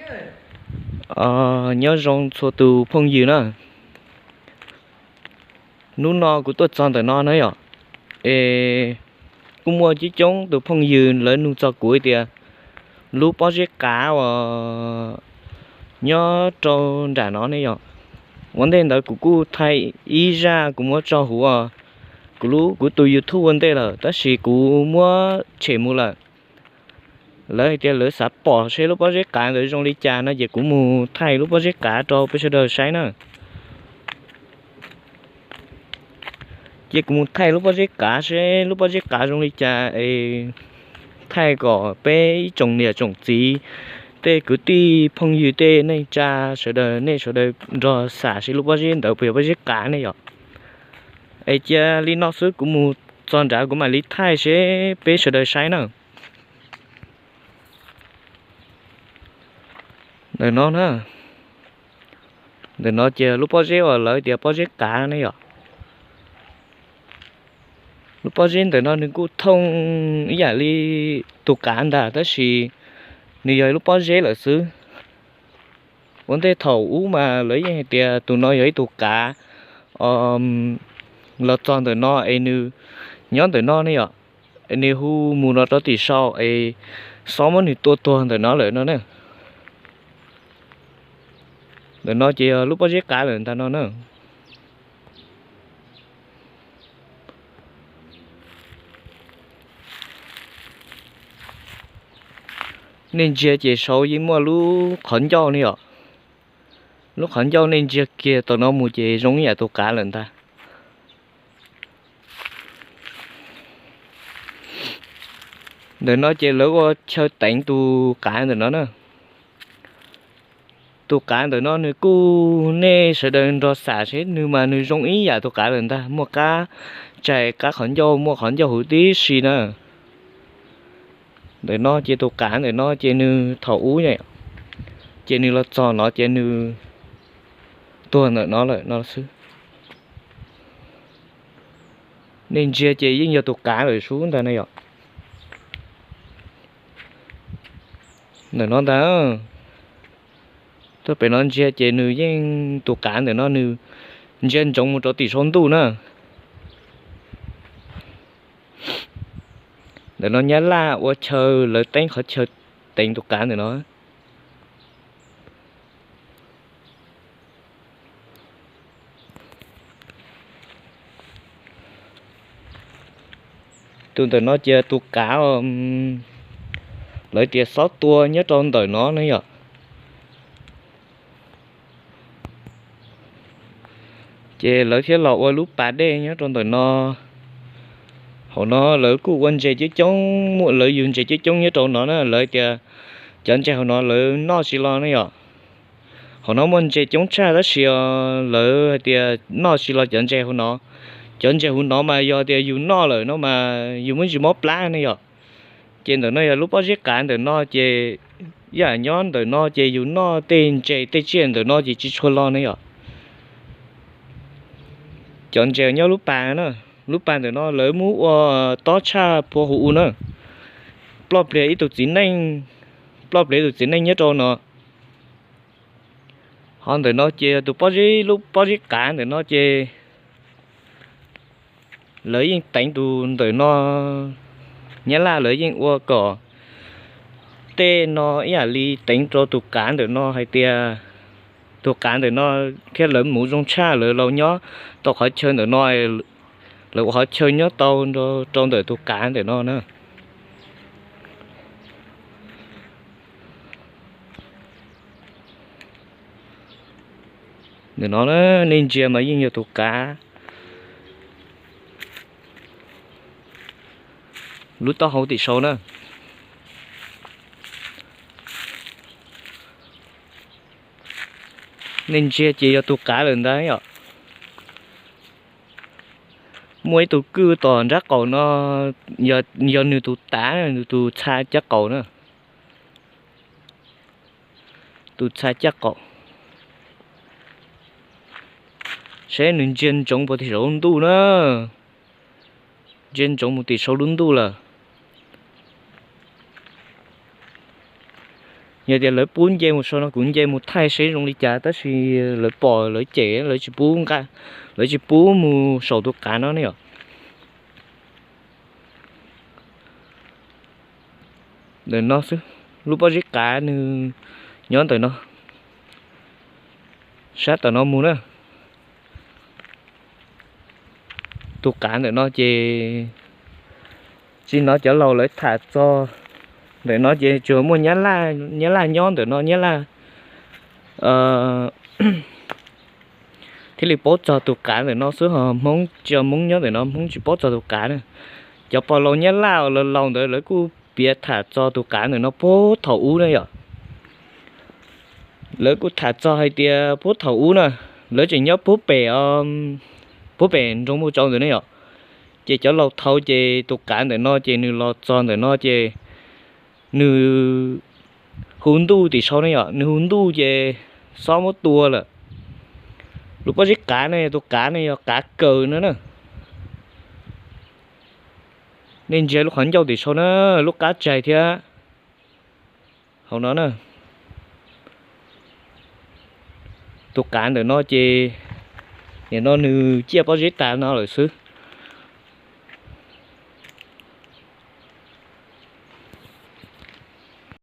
Nyob zoo txhua tus phooj ywg na. Hnub no kuv tuaj txog ntawm no na yom, es kuj muaj coob coob tus phooj ywg lawv nug txog kuv tias lub pob zeb qav uas nyob rau nram no ne yom. Ua ntej ntawd kuv kuj thaij ib zaj kuv muab tso hauv kuv lub, kuv tus YouTube ua ntej lawm, tab sis kuv muab tshem mus lawm. Lawv hais tias lawv xav pom seb lub pob zeb qav ntawd zoo li cas no ces kuv mus thaij lub pob zeb qav rau peb sawv daws saib na. Ces kuv mus thaij lub pob zeb qav seb lub pob zeb qav zoo li cas es thaij kom peb ib tsoom niam tsoom txiv, tej kwv tij phooj ywg, tej neej tsa sawv daws, nej sawv daws nrog xam seb lub pob zeb ntawd puas yog pob zeb qav ne yom. Es cia li no xwb, kuv mus txog nrad kuv mam li thaij seb peb sawv daws saib na. Ntawm no na, ntawm no ces lub pob zeb uas lawv tias pob zeb qav ne yom. Lub pob zeb ntawm no nws kuj thooj ib yam li tus qav ntag, tab sis nws yog ib lub pob zeb lawm xwb. Ua ntej thaum ub mas lawv yeej hais tias tus no yog ib tug qav los txog ntawm no es nws nyob ntawm no ne yom, es nws hu mus no rau tim sau es xob muab nws tua tuag ntawm no lawm no na. Ntawm no ces yog lub pob zeb qav lawm ntag no na. Nej ntsia ces saud yeej muaj lub qhov ncauj ne yom. Lub qhov ncauj nej ntsia kiag tom no mus ces zoo ib yam tus qav lawm ntag. Ntawm no ces lawv ua chaw teev tus qav ntawm no na. Tus qav ntawm no nws kuj, nej sawv daws nrog xam seb nws mas nws zoo ib yam tus qav lawm ntag, muaj qab tsaig qab qhov ncauj, muaj qhov ncauj huv tib si na. Ntawm no ces tus qav ntawm no ces nws thaum ub, ces nws los txog no ces nws tuag ntawm no lawm no xwb. Nej ntsia ces yeej yog tus qav lawm sub ntag na yom. Ntawm no ntag, tuaj pem no ntsia ces nws yeej, tus qav ntawm no nws ntsia ntsoov mus rau tim saum ntuj na. Ntawm no Nyab Laj ua chaw, lawv teeb qhov chaw teev tus qav ntawm no. Tus ntawm no ces tus qav, lawv tias xob tua nyob rau ntawm no ne yom. Ces lawv thiaj los ua lub pas dej nyob rau ntawm no. Hauv no lawv kuj ua ntses coob coob, muaj lawv yug ntses coob coob nyob rau no na, lawv tias cov ntses hauv no lawv noj tsis los ne yom. Hauv no muaj ntses coob tshaj tab sis lawv hais tias noj tsis los cov ntses hauv no. Cov ntses hauv no mas yog tias yus noj lawm no mas yus muaj ntsis mob plab ne yom. Ces ntawm no yog lub pob zeb qav ntawm no ces, yam nyob ntawm no ces yus noj tej ntses tej tsiaj ntawm no ces tsis tshua los ne yom. Cov ntses nyob lub pas na, lub pas ntawm no lawv muab ua tob tshaj phua huv u na. Ploj pliag ib tug txiv neej, ploj pliag ib tug txiv neej nyob rau no. Ho ntawm no ces tus pob zeb, lub pob zeb qav ntawm no ces lawv yeej teev tus ntawm no, Nyab Laj lawv yeej ua kom tej no ib yam li teev rau tus qav ntawm no hais tias tus qav ntawm no thiab lawv mus zoo tshaj lawv los nyob tau qhov chaw ntawm no, lawv ua qhov chaw nyob tau rau ntawm tus qav ntawm no na. Ntawm no nej ntsia mas yeej yog tus qav lub taub hau tim saum na. Nej ntsia ces yog tus qav lawm ntag yom. Muaj ib tug kwj tom nrab qaum no, yog nws tus tav, nws tus txha caj qaum na. Tus txha caj qaum. Saib nws ntsia ntsoov puas tim saum lub ntuj na. Ntsia ntsoov mus tim saum lub ntuj lawm. Yog tias lawv pub nce mus saum no kuv nce mus thaij seb zoo li cas, tab sis lawv pom lawv cem, lawv tsis pub nqa, lawv tsis pub mus saum tus qav no ne yom. Ntawm no xwb, lub pob zeb qav nws nyob ntawm no, sab tom no mus na. Tus qav ntawm no ces tsis hnov cov laus lawv tham txog. Ntawm no ces tsuas muaj Nyab Laj nyob ntawm no, Nyab Laj thiaj li paub txog tus qav ntawm no xwb, ho Hmoob tsis, Hmoob nyob ntawm no Hmoob tsis paub txog tus qav na. Cov pog laus Nyab Laj uas laus laus ntawd lawv kuj piav tham txog tus qav ntawm no puag thaum ub na yom. Lawv kuj tham txog hais tias puag thaum ub na, lawv tseem nyob puag pem, puag pem nroog Muaj Tsau ntawd ne yom. Ces cov laus thaud ces tus qav ntawm no ces nws los txog ntawm no ces nws hu ntuj tim sau ne yom, nws hu ntuj ces xob muab tua lawm. Lub pob zeb qav ne, tus qav ne yog qav kaws no na. Nej ntsia lub qhov ncauj tim sau na, lub qab tsaig thiab hauv no na. Tus qav ntawm no ces nim no nws ciaj pob zeb tas no lawm xwb.